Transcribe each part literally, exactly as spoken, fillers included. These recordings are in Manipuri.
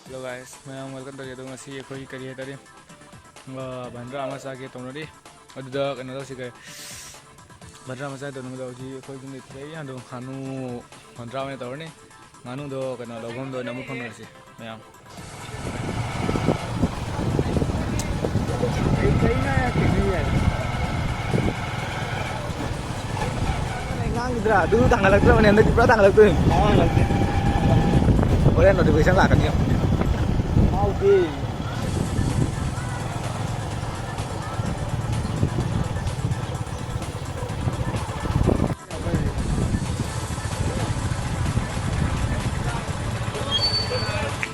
Hello guys, ꯃꯌꯥꯝ welcome ꯇꯧꯖꯩ꯫ ꯑꯗꯣ ꯉꯁꯤ ꯑꯩꯈꯣꯏ ꯀꯔꯤ ꯍꯥꯏꯇꯥꯔꯦ, ꯑ, ꯚꯟꯗ꯭ꯔꯥ ꯑꯃ ꯆꯥꯒꯦ ꯇꯧꯅꯔꯤ꯫ ꯑꯗꯨꯗ ꯀꯩꯅꯣ ꯇꯧꯁꯤ, ꯀꯩ, ꯚꯟꯗ꯭ꯔꯥ ꯑꯃ ꯆꯥꯒꯦ ꯇꯧꯅꯕꯗ ꯍꯧꯖꯤꯛ ꯑꯩꯈꯣꯏ ꯑꯗꯨꯝ ꯂꯩꯊꯔꯛꯏ꯫ ꯑꯗꯣ ꯉꯥꯅꯨ ꯚꯟꯗ꯭ꯔꯥ ꯑꯣꯏꯅ ꯇꯧꯔꯅꯤ꯫ ꯉꯥꯅꯨꯗꯣ ꯀꯩꯅꯣ ꯂꯧꯐꯝꯗ ꯑꯣꯏꯅ ꯑꯃꯨꯛ ꯐꯝꯅꯔꯁꯤ ꯃꯌꯥꯝ꯫ ꯉꯥꯡꯈꯤꯗ꯭ꯔꯥ? ꯑꯗꯨ ꯊꯥꯡꯒꯠꯂꯛꯇ꯭ꯔꯕꯅꯦ, ꯍꯟꯗꯛꯇꯤ ꯄꯨꯔꯥ ꯊꯥꯡꯒꯠꯂꯛꯇꯣꯏꯅꯤ꯫ ꯍꯣꯔꯦꯟ notification ꯂꯥꯛꯀꯅꯤ꯫ ꯉꯥꯎꯗꯦ꯫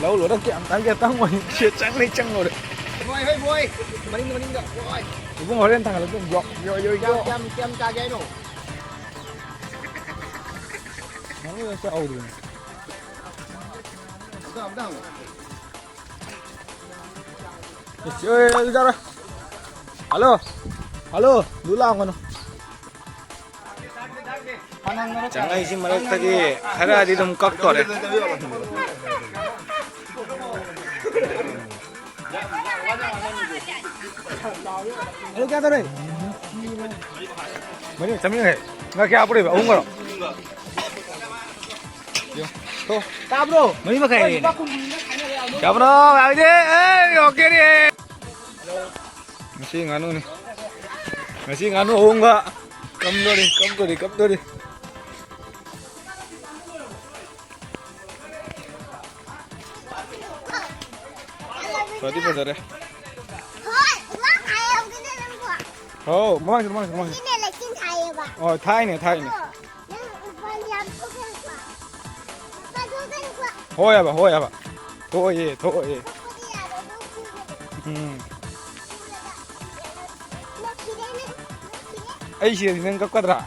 ꯂꯧ ꯂꯣꯏꯔ ꯀꯌꯥꯝ ꯇꯥꯡꯒꯦ ꯇꯥꯡꯉꯣꯏ꯫ ꯁꯦ ꯆꯪ ꯂꯩ ꯆꯪ ꯂꯣꯏꯔꯦ꯫ ꯃꯣꯏ, ꯍꯣꯏ, ꯃꯣꯏ꯫ ꯃꯅꯤꯡꯗ, ꯃꯅꯤꯡꯗ꯫ ꯃꯣꯏ꯫ ꯏꯕꯨꯡ ꯍꯣꯔꯦꯟ ꯊꯥꯡꯒꯠꯂꯛꯇꯣꯏꯅꯤ꯫ ꯌꯣ, ꯌꯣ, ꯌꯣ, ꯌꯣ꯫ ꯀꯌꯥꯝ, ꯀꯌꯥꯝ, ꯀꯌꯥꯝ ꯆꯥꯒꯦ ꯍꯥꯏꯅꯣ? ꯉꯥꯅꯨ ꯆꯥꯍꯧꯗ꯭ꯔꯤꯅꯦ꯫ ꯑꯝꯇ, ꯑꯝꯇ ꯍꯪꯉꯣ꯫ ꯏꯁ, ꯑꯦ, ꯑꯦ, ꯑꯗꯨ ꯆꯥꯔꯣꯏ꯫ ꯍꯜꯂꯣ꯫ ꯍꯜꯂꯣ꯫ ꯑꯗꯨ ꯂꯥꯡꯒꯅꯨ꯫ ꯆꯪꯉꯛꯏꯁꯤ ꯃꯔꯛꯇꯒꯤ ꯈꯔꯗꯤ ꯑꯗꯨꯝ ꯀꯛꯇꯣꯔꯦ꯫ ꯑꯗꯨ ꯀꯌꯥ ꯇꯧꯔꯦ? ꯃꯔꯤ, ꯆꯥꯃꯔꯤ ꯍꯦ꯫ ꯉꯥ ꯀꯌꯥ ꯍꯥꯞꯄꯨꯔꯦꯕ? ꯑꯍꯨꯝꯒꯔꯣ? ꯇꯥꯕ꯭ꯔꯣ? ꯃꯔꯤ ꯃꯈꯥꯏ ꯍꯦꯜꯂꯦꯅꯦ꯫ ꯀꯌꯥꯕꯅꯣ? ꯌꯥꯏꯗꯦ꯫ ꯑꯦ, ꯑꯣꯀꯦ ꯔꯦ꯫ ꯉꯁꯤ ꯉꯥꯅꯨꯅꯤ꯫ ꯉꯁꯤ ꯉꯥꯅꯨ ꯑꯍꯣꯡꯕ꯫ ꯀꯝꯗꯣꯔꯤ, ꯀꯝꯗꯣꯔꯤ, ꯀꯝꯗꯣꯔꯤ꯫ ꯐꯗꯤ ꯐꯖꯔꯦ꯫ ꯍꯣꯏ, ꯏꯃꯥ ꯈꯥꯏ ꯌꯧꯒꯦꯅꯦ ꯅꯪꯕꯣ꯫ ꯍꯥꯎ, ꯃꯃꯥꯡ ꯆꯠꯂꯨ, ꯃꯃꯥꯡ ꯆꯠꯂꯨ, ꯃꯃꯥꯡ ꯆꯠꯂꯨ꯫ ꯁꯤꯅꯦ ꯂꯩꯆꯤꯜ ꯊꯥꯏꯌꯦꯕ꯫ ꯑꯣ, ꯊꯥꯏꯅꯦ, ꯊꯥꯏꯅꯦ꯫ ꯑꯗꯣ, ꯅꯪ ꯎꯕ ꯌꯥꯝ ꯊꯣꯛꯑꯦꯕ꯫ ꯍꯣꯏ ꯍꯥꯏꯕ, ꯍꯣꯏ ꯍꯥꯏꯕ꯫ ꯊꯣꯛꯑꯣꯏꯌꯦ, ꯊꯣꯛꯑꯣꯏꯌꯦ꯫ ꯊꯣꯛꯄꯗꯤ ꯌꯥꯔꯣꯏ, ꯅꯪ ꯊꯤꯕꯗꯣ꯫ ꯎꯝ꯫ ꯊꯤꯕꯗ ꯅꯪ ꯁꯤꯔꯦ, ꯅꯪ ꯁꯤꯔꯦ꯫ ꯑꯩ ꯁꯤꯔꯗꯤ ꯅꯪ ꯀꯞꯀꯗ꯭ꯔꯥ?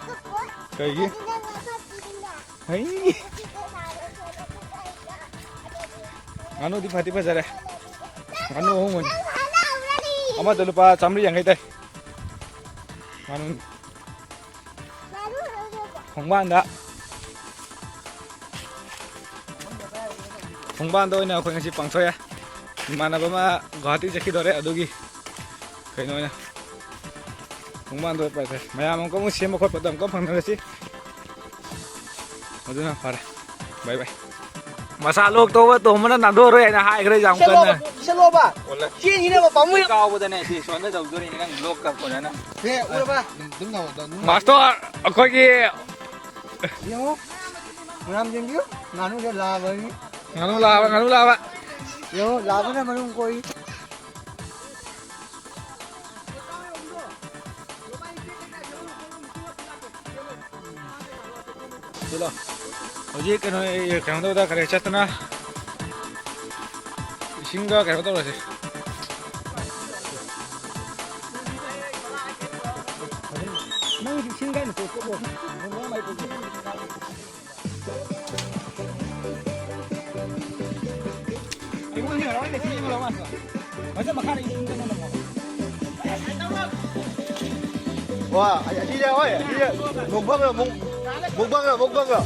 ꯀꯞꯄꯣꯏ꯫ ꯀꯩꯒꯤ? ꯑꯗꯨ ꯅꯪ ꯉꯥ ꯐꯥꯠꯇ꯭ꯔꯤꯗꯅ꯫ ꯍꯩ꯫ ꯉꯥꯅꯨꯗꯤ ꯐꯗꯤ ꯐꯖꯔꯦ꯫ ꯉꯥꯅꯨ ꯑꯍꯨꯝ ꯑꯣꯏꯅ꯫ ꯑꯃꯗ ꯂꯨꯄꯥ ꯆꯥꯝꯃꯔꯤ ꯌꯥꯡꯈꯩ ꯇꯥꯏ꯫ ꯉꯥꯅꯨ꯫ ꯈꯣꯡꯕꯥꯟꯗ꯫ ꯈꯣꯡꯕꯥꯟꯗ ꯑꯣꯏꯅ ꯑꯩꯈꯣꯏ ꯉꯁꯤ ꯄꯥꯡꯊꯣꯛꯑꯦ꯫ ꯏꯃꯥꯟꯅꯕ ꯑꯃ ꯒꯨꯍꯥꯇꯤ ꯆꯠꯈꯤꯗꯧꯔꯦ, ꯑꯗꯨꯒꯤ ꯀꯩꯅꯣ ꯑꯣꯏꯅ ꯈꯣꯡꯕꯥꯟꯗ ꯑꯣꯏꯅ ꯄꯥꯡꯊꯣꯛꯑꯦ꯫ ꯃꯌꯥꯝ ꯑꯃꯨꯛꯀ ꯑꯃꯨꯛ ꯁꯦꯝꯕ ꯈꯣꯠꯄꯗ ꯑꯃꯨꯛꯀ ꯐꯪꯅꯔꯁꯤ꯫ ꯑꯗꯨꯅ ꯐꯔꯦ꯫ ꯕꯥꯏ ꯕꯥꯏ꯫ ꯃꯁꯥ ꯂꯣꯛ ꯇꯧꯕ ꯇꯣꯝꯕꯅ ꯅꯥꯟꯊꯣꯛꯑꯔꯣꯏ ꯍꯥꯏꯅ ꯍꯥꯏꯈ꯭ꯔꯦ ꯌꯥꯝ ꯀꯟꯅ꯫ ꯏꯁꯜꯂꯣꯕ, ꯏꯁꯜꯂꯣꯕ꯫ ꯑꯣꯜꯂꯦ꯫ ꯆꯦꯟꯈꯤꯅꯕ ꯄꯥꯝꯃꯨꯏ꯫ ꯀꯥꯎꯕꯗꯅꯦ ꯁꯤ ꯁꯣꯟꯗ ꯇꯧꯗꯣꯔꯤꯅꯦ ꯅꯪ ꯂꯣꯛꯀ ꯐꯖꯅ꯫ ꯁꯦ, ꯎꯔꯕ? ꯑꯗꯨꯝ ꯇꯧꯑꯣ, ꯑꯗꯨꯝ꯫ ꯃꯥꯁꯇꯔ, ꯑꯩꯈꯣꯏꯒꯤ ꯌꯦꯡꯉꯣ, ꯃꯌꯥꯝ ꯌꯦꯡꯕꯤꯌꯨ, ꯉꯥꯅꯨꯁꯦ ꯂꯥꯕꯅꯤ꯫ ꯉꯥꯅꯨ ꯂꯥꯕ, ꯉꯥꯅꯨ ꯂꯥꯕ꯫ ꯌꯦꯡꯉꯣ, ꯂꯥꯕꯅ ꯃꯔꯨꯝ ꯀꯣꯛꯏ꯫ ꯁꯤꯂꯣ꯫ ꯍꯧꯖꯤꯛ ꯀꯩꯅꯣ, ꯀꯩꯅꯣ ꯇꯧꯗ ꯈꯔ ꯆꯠꯇꯅ ꯏꯁꯤꯡꯒ ꯀꯩꯅꯣ ꯇꯧꯔꯁꯤ꯫ ꯅꯪꯒꯤ ꯏꯁꯤꯡ ꯀꯥꯏꯅ ꯇꯣꯛꯊꯣꯛꯑꯣ꯫ ꯋꯥ, ꯑꯁꯤꯁꯦ, ꯍꯣꯏ, ꯑꯁꯤꯁꯦ ꯃꯨꯛꯕꯥꯡꯂꯣ, ꯃꯨꯛ-, ꯃꯨꯛꯕꯥꯡꯂꯣ, ꯃꯨꯛꯕꯥꯡꯂꯣ꯫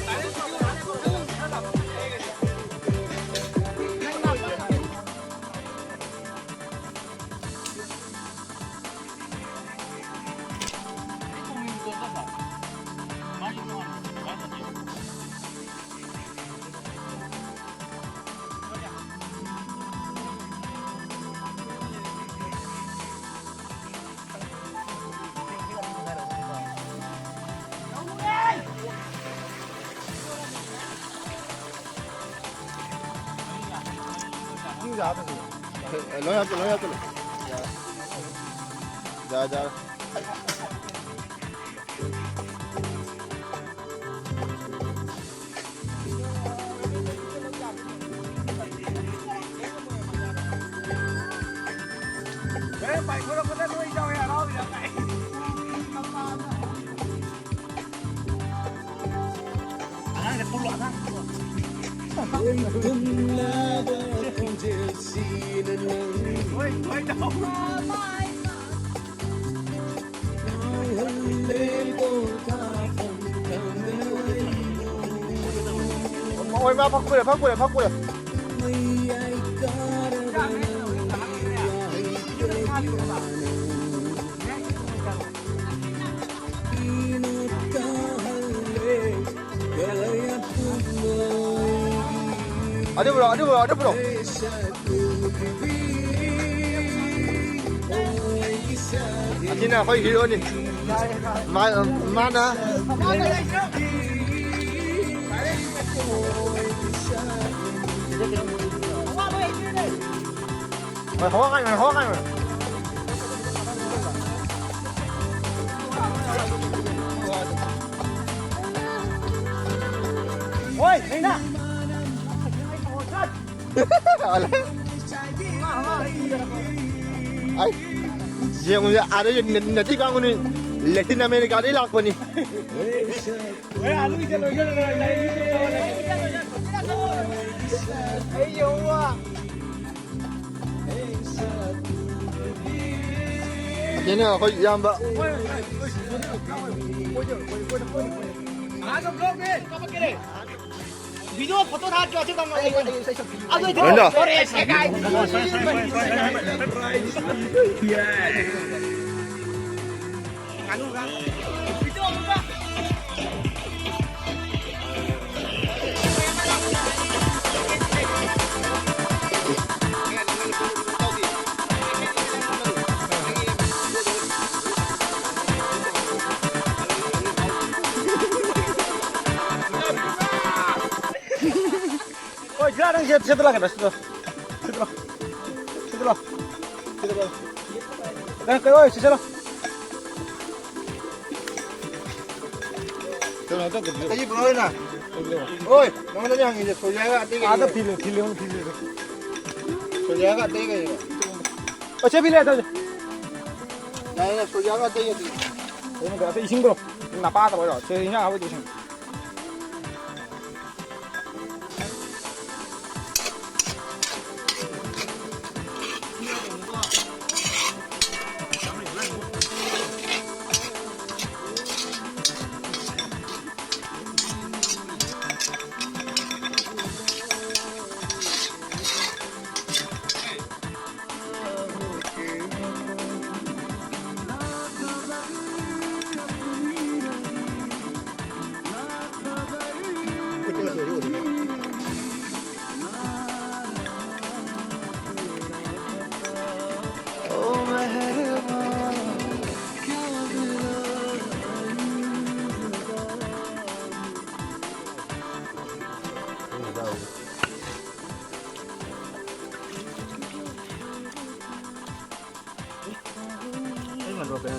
ꯂꯣꯏ ꯍꯥꯞꯆꯜꯂꯣ, ꯂꯣꯏ ꯍꯥꯞꯆꯜꯂꯣ꯫ ꯌꯥꯔꯦ, ꯌꯥꯔꯦ꯫ ꯍꯣꯔꯦꯟ ꯄꯥꯏꯊꯣꯔꯛꯄꯗ ꯅꯣꯏ ꯏꯇꯥꯎ ꯍꯣꯏ ꯍꯔꯥꯎꯔꯤꯔꯥ ꯀꯥꯏ? ꯑꯉꯥꯡꯗ ꯄꯨꯔꯣ, ꯑꯉꯥꯡꯗ ꯄꯨꯔꯣ꯫ ꯍꯣꯏ, ꯍꯣꯏ, ꯇꯥꯃꯣ꯫ ꯑꯣꯏ, ꯃꯥ ꯐꯛ ꯄꯨꯔꯦ, ꯐꯛ ꯄꯨꯔꯦ, ꯐꯛ ꯄꯨꯔꯦ꯫ ꯑꯗꯨꯕꯨꯔꯣ, ꯑꯗꯨꯕꯨꯔꯣ, ꯑꯗꯨꯕꯨꯔꯣ꯫ ꯑꯁꯤꯅ ꯑꯩꯈꯣꯏ ꯍꯤꯔꯣꯅꯤ꯫ ꯃꯥ-, ꯃꯥꯅ ꯍꯣꯏ, ꯍꯋꯥ ꯉꯥꯏꯕꯅꯦ, ꯍꯋꯥ ꯉꯥꯏꯕꯅꯦ꯫ ꯍꯣꯏ, ꯂꯩꯅꯥ꯫ ꯑꯩ ꯌꯦꯡꯉꯨꯁꯦ, ꯑꯥꯗꯩ ꯅ-, ꯅꯠꯇꯤ ꯀꯥꯡꯕꯨꯅꯤ, ꯂꯦꯇꯤꯟ ꯑꯃꯦꯔꯤꯀꯥꯗꯩ ꯂꯥꯛꯄꯅꯤ꯫ ꯑꯩ ꯌꯦꯡꯉꯨ꯫ ꯑꯁꯤꯅ ꯑꯩꯈꯣꯏ ꯏꯌꯥꯝꯕ꯫ ꯚꯤꯗꯤꯑꯣ ꯐꯣꯇꯣ ꯊꯥꯔꯛꯀꯦ, ꯑꯁꯤ ꯇꯝꯃꯣ꯫ ꯑꯗꯨ ꯂꯣꯏꯅ꯫ ꯍꯣꯏ, ꯁꯤꯗ ꯅꯪ ꯁꯤꯗ, ꯁꯤꯗ ꯂꯥꯛꯀꯦ, ꯁꯤꯗ꯫ ꯁꯤꯗ ꯂꯥꯛ-, ꯁꯤꯗ ꯂꯥꯛ-, ꯁꯤꯗ ꯂꯥꯛ-, ꯅꯪ ꯀꯩ, ꯍꯣꯏ, ꯁꯤ ꯆꯠꯂꯣ꯫ ꯀꯩꯅꯣ ꯇꯧꯗꯕꯤꯌꯨ꯫ ꯑꯇꯩ ꯄꯨꯔꯛꯑꯣ ꯍꯦꯟꯅ꯫ ꯑꯣꯏ, ꯅꯉꯣꯟꯗꯅꯦ ꯍꯪꯉꯤꯁꯦ, ꯁꯣꯔꯤꯌꯥꯒ ꯑꯇꯩ ꯀꯩ ꯑꯥꯗ ꯂꯩꯒꯦ? ꯐꯤ ꯂꯩ, ꯐꯤ ꯂꯩ, ꯐꯤ ꯂꯩ꯫ ꯁꯣꯔꯤꯌꯥꯒ ꯑꯇꯩ ꯀꯩ ꯂꯩꯒꯦ? ꯑꯣ, ꯁꯦ ꯐꯤ ꯂꯩ, ꯑꯗꯨꯗꯤ꯫ ꯌꯥꯏꯅꯦ, ꯁꯣꯔꯤꯌꯥꯒ ꯑꯇꯩ ꯑꯇꯩ꯫ ꯀꯩꯅꯣ, ꯑꯇꯩ ꯏꯁꯤꯡꯗꯣ ꯅꯄꯥꯗ ꯑꯣꯏꯔꯣ, ꯁꯦ ꯏꯟꯖꯥꯡ ꯑꯍꯥꯎꯕꯗꯣ ꯏꯁꯤꯡ꯫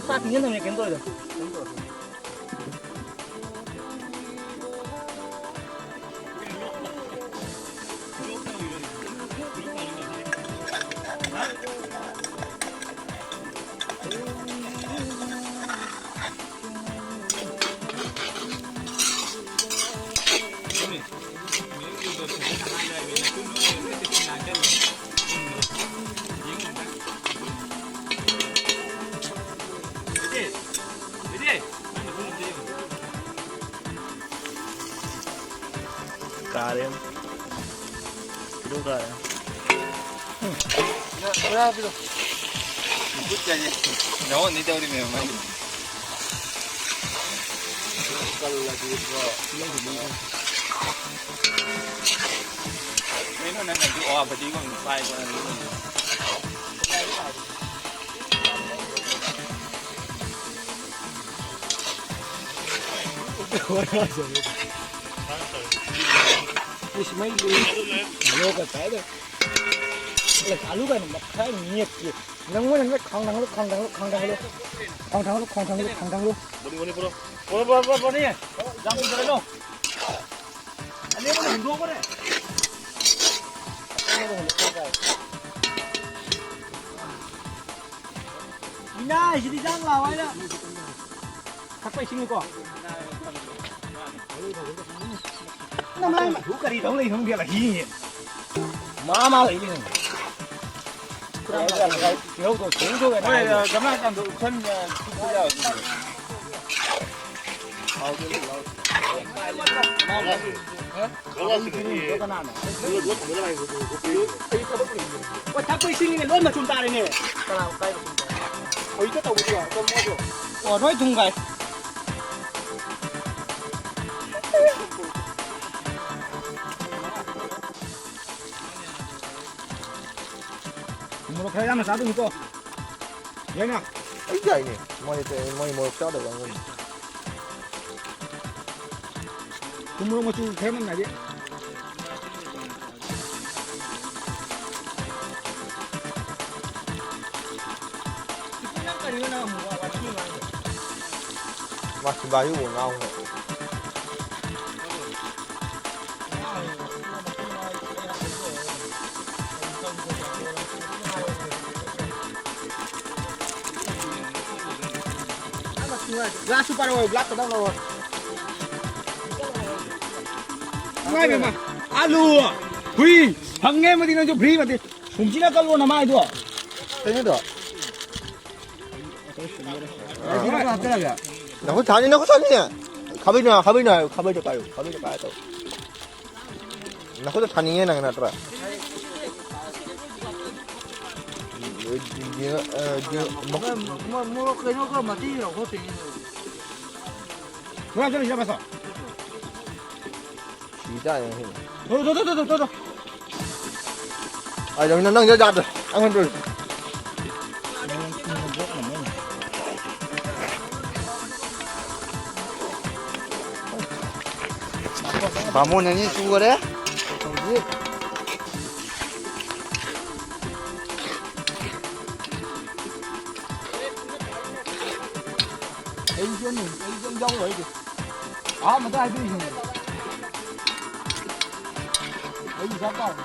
ꯆꯥꯛ ꯊꯤꯡꯖꯤꯟꯗꯕꯅꯦ ꯀꯩꯝ ꯇꯧꯔꯣꯏꯗ꯫ ꯀꯥꯔꯦ꯫ ꯀꯤꯂꯣ ꯀꯥꯔꯦ꯫ ꯎꯝ꯫ ꯕꯣꯔꯥ ꯄꯤꯔꯣ꯫ ꯈꯨꯠꯀꯁꯦ ꯅꯉꯣꯟꯗꯩ ꯇꯧꯔꯤꯃꯦ ꯃꯥꯏꯗꯤ꯫ ꯀꯜꯂꯗꯤꯀꯣ꯫ ꯀꯩꯅꯣ ꯅꯪ ꯑꯗꯨ ꯑꯋꯥ ꯐꯗꯤꯒꯣꯝꯗꯣ ꯄꯥꯏꯕ ꯅꯪ꯫ ꯏꯁ, ꯃꯩ ꯂꯨꯏ꯫ ꯂꯣꯛꯀ ꯇꯥꯏꯗ꯫ ꯑꯦ, ꯑꯂꯨ ꯀꯥꯏꯅ ꯃꯈꯥꯏ ꯃꯦꯠꯀꯦ꯫ ꯅꯪꯉꯣꯟꯗ ꯅꯪ ꯈꯥꯡ ꯊꯥꯡꯒꯠꯂꯨ, ꯈꯥꯡ ꯊꯥꯡꯒꯠꯂꯨ, ꯈꯥꯡ ꯊꯥꯡꯒꯠꯂꯨ꯫ ꯈꯥꯡ ꯊꯥꯡꯒꯠꯂꯨ, ꯈꯥꯡ ꯊꯥꯡꯒꯠꯂꯨ, ꯈꯥꯡ ꯊꯥꯡꯒꯠꯂꯨ꯫ ꯕꯣꯅꯤ, ꯕꯣꯅꯤ, ꯄꯨꯔꯣ꯫ ꯄꯨꯔꯣ, ꯄꯨꯔꯣ, ꯄꯨꯔꯣ, ꯕꯣꯅꯤ꯫ ꯌꯥꯝ ꯀꯨꯏꯗꯔꯦ, ꯅꯣ꯫ ꯑꯅꯦꯝꯕꯗ ꯍꯨꯟꯗꯣꯛꯈ꯭ꯔꯦ꯫ ꯏꯅꯥꯏꯁꯤꯗꯤ ꯆꯥꯡ ꯂꯥꯎ ꯍꯥꯏꯅ꯫ ꯊꯛꯄ ꯏꯁꯤꯡꯅꯤꯀꯣ꯫ ꯅꯃꯥꯏ ꯃꯇꯨ ꯀꯔꯤ ꯇꯧ ꯂꯩ ꯈꯪꯗꯦ, ꯂꯛꯈꯤꯅꯤ꯫ ꯃꯥ ꯃꯥ ꯂꯩ ꯂꯩ꯫ ꯇꯤꯜꯍꯧꯗꯣ ꯁꯨꯡꯗꯣꯛꯑꯦ ꯍꯣꯏ, ꯍꯥꯏꯗꯣ꯫ ꯒꯝꯂꯥ ꯀꯥꯡꯗꯣ ꯎꯈꯟ, ꯆꯨꯞꯄ ꯌꯥꯎꯔꯗꯤ꯫ ꯀꯅꯥꯅꯣ? ꯑꯩ ꯊꯕꯛ ꯂꯩꯌꯦ꯫ ꯑꯣ, ꯊꯛꯄ ꯏꯁꯤꯡꯅꯤꯅꯦ, ꯂꯣꯏ ꯃꯆꯨꯝ ꯇꯥꯔꯦꯅꯦ꯫ ꯀꯅꯥ ꯀꯥꯏ ꯃꯆꯨꯝ ꯇꯥꯔꯦ? ꯍꯧꯖꯤꯛꯇ ꯇꯧꯕꯗꯨꯔꯣ? ꯑꯗꯣ ꯃꯣꯏꯗꯣ꯫ ꯑꯣ, ꯂꯣꯏ ꯊꯨꯝ ꯀꯥꯏ꯫ ꯃꯣꯔꯣꯛ ꯈꯔ ꯌꯥꯝꯅ ꯆꯥꯗꯣꯏꯅꯤꯀꯣ꯫ ꯌꯥꯏꯅ? ꯑꯩ ꯌꯥꯏꯅꯦ꯫ ꯃꯣꯏ ꯑꯇꯩ, ꯃꯣꯏ ꯃꯣꯔꯣꯛ ꯆꯥꯗꯕ ꯑꯉꯥꯡꯅꯤ꯫ ꯊꯨꯝ ꯃꯣꯔꯣꯛ ꯃꯆꯨ ꯈꯔ ꯅꯝꯅꯗꯤ꯫ ꯃꯥ ꯁꯤꯕꯥꯏ ꯎꯕ ꯉꯥꯎꯈ꯭ꯔꯦ꯫ ꯒ꯭ꯂꯥꯁꯁꯨ ꯄꯥꯏꯔꯛꯑꯣ, ꯒ꯭ꯂꯥꯁ ꯈꯛꯇꯪ ꯂꯧꯔꯣ꯫ ꯏꯃꯥ ꯏꯕꯦꯝꯃ, ꯑꯥꯂꯨ, ꯍꯨꯏ, ꯐꯪꯉꯦ ꯑꯃꯗꯤ ꯅꯪꯁꯨ ꯐ꯭ꯔꯤ ꯑꯃꯗꯤ꯫ ꯁꯨꯝꯁꯤꯅ ꯀꯜꯂꯣ ꯅꯃꯥꯏꯗꯣ꯫ ꯀꯩꯅꯣꯗꯣ? ꯅꯈꯨꯠ ꯊꯥꯅꯤ, ꯅꯈꯨꯠ ꯊꯥꯅꯤ꯫ ꯈꯥꯕꯩꯅ, ꯈꯥꯕꯩꯅ, ꯈꯥꯕꯩꯗꯣ ꯄꯥꯏꯌꯨ, ꯈꯥꯕꯩꯗꯣ ꯄꯥꯏꯔ ꯇꯧ꯫ ꯅꯈꯨꯠꯇ ꯊꯥꯅꯤꯡꯉꯦ ꯅꯪ ꯅꯠꯇ꯭ꯔꯥ? ꯃꯣꯔꯣꯛ ꯀꯩꯅꯣꯒ ꯃꯇꯦꯛ ꯂꯧꯊꯣꯛꯇꯣꯏꯅꯤ꯫ ꯃꯣꯔꯣꯛ ꯆꯠꯂꯤꯁꯤꯔ ꯃꯁꯥ? ꯁꯤ ꯇꯥꯔꯦ ꯉꯁꯤꯗꯤ꯫ ꯊꯣꯛ, ꯊꯣꯛ, ꯊꯣꯛ, ꯊꯣꯛ, ꯊꯣꯛ, ꯊꯣꯛ꯫ ꯑꯩ ꯅꯪ, ꯅꯪ ꯌꯥꯗ꯭ꯔꯦ꯫ ꯑꯩꯉꯣꯟꯗ ꯕꯥꯃꯣꯟ ꯑꯅꯤ ꯁꯨꯈꯔꯦ꯫ ꯑꯩ ꯌꯥꯎꯔꯣꯏ ꯑꯩꯗꯤ꯫ ꯑꯍꯥꯟꯕꯗ ꯍꯥꯏꯕꯤꯔꯤꯁꯤꯅꯦ꯫ ꯑꯩ ꯏꯁꯥ ꯇꯥꯔꯦ꯫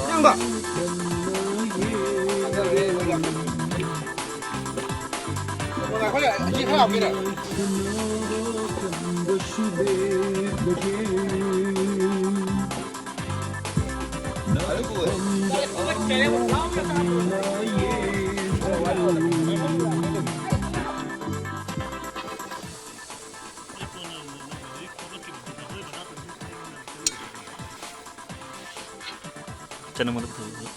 ꯌꯦꯡꯕ꯫ ꯉꯥꯏꯈꯣ, ꯑꯁꯤ ꯈꯔ ꯍꯥꯞꯀꯦꯅꯦ꯫ ꯆꯅꯝ ꯑꯗꯨꯝ ꯊꯝꯃꯨ꯫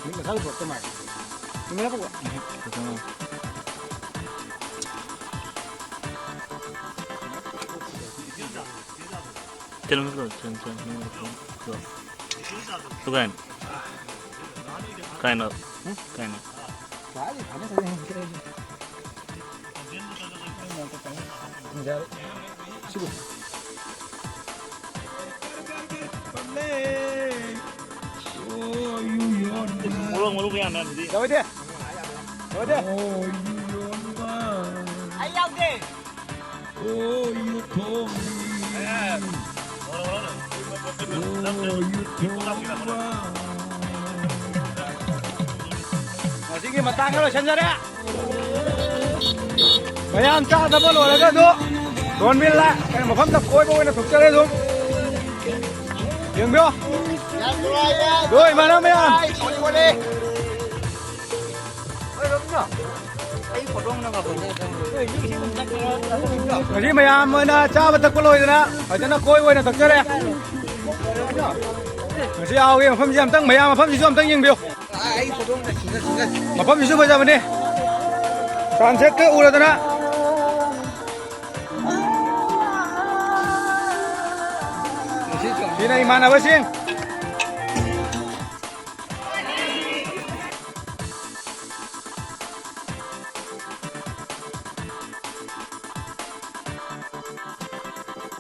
ꯃꯤ ꯃꯁꯥꯒꯤ ꯄꯨꯔꯛꯇ ꯃꯥꯜꯂꯦ꯫ ꯃꯤ ꯃꯌꯥꯝ ꯄꯨꯔꯛꯑꯣ꯫ ꯎꯝ, ꯐꯖꯅ꯫ ꯆꯅꯝ ꯂꯧ, ꯆꯅꯝ, ꯆꯅꯝ, ꯆꯅꯝ ꯂꯧ꯫ ꯇꯨ ꯀꯥꯏꯅ? ꯀꯥꯏꯅ? ꯎꯝ? ꯀꯥꯏꯅ? ꯁꯤꯕꯨ꯫ ꯃꯣꯔꯣꯛ ꯃꯔꯨ ꯃꯌꯥꯝ ꯃꯌꯥꯝꯁꯤꯗꯤ꯫ ꯌꯥꯎꯗꯦ꯫ ꯌꯥꯎꯗꯦ꯫ ꯑꯩ ꯌꯥꯎꯗꯦ꯫ ꯉꯁꯤꯒꯤ ꯃꯇꯥꯡꯗ ꯂꯣꯏꯁꯤꯟꯖꯔꯦ꯫ ꯃꯌꯥꯝ ꯆꯥꯗꯕ ꯂꯣꯏꯔꯒ ꯑꯗꯨ ꯗꯣꯟꯕꯤꯜꯂ ꯃꯐꯝꯗ ꯀꯣꯏꯕ ꯑꯣꯏꯅ ꯊꯣꯛꯆꯔꯦ ꯑꯗꯨꯝ꯫ ꯌꯦꯡꯕꯤꯌꯣ꯫ ꯑꯗꯣ ꯏꯃꯥꯟꯅꯕ ꯃꯌꯥꯝ꯫ ꯉꯁꯤ ꯃꯌꯥꯝ ꯑꯣꯏꯅ ꯆꯥꯕ ꯊꯛꯄ ꯂꯣꯏꯗꯅ ꯐꯖꯅ ꯀꯣꯏꯕ ꯑꯣꯏꯅ ꯊꯛꯆꯔꯦ꯫ ꯉꯁꯤ ꯑꯥꯎꯒꯤ ꯃꯐꯝꯁꯤ ꯑꯝꯇꯪ, ꯃꯌꯥꯝ ꯃꯐꯝꯁꯤꯁꯨ ꯑꯝꯇꯪ ꯌꯦꯡꯕꯤꯌꯨ꯫ ꯃꯐꯝꯁꯤꯁꯨ ꯐꯖꯕꯅꯤ꯫ ꯁꯟꯁꯦꯠꯀ ꯎꯔꯗꯅ꯫ ꯁꯤꯅ ꯏꯃꯥꯟꯅꯕꯁꯤꯡ꯫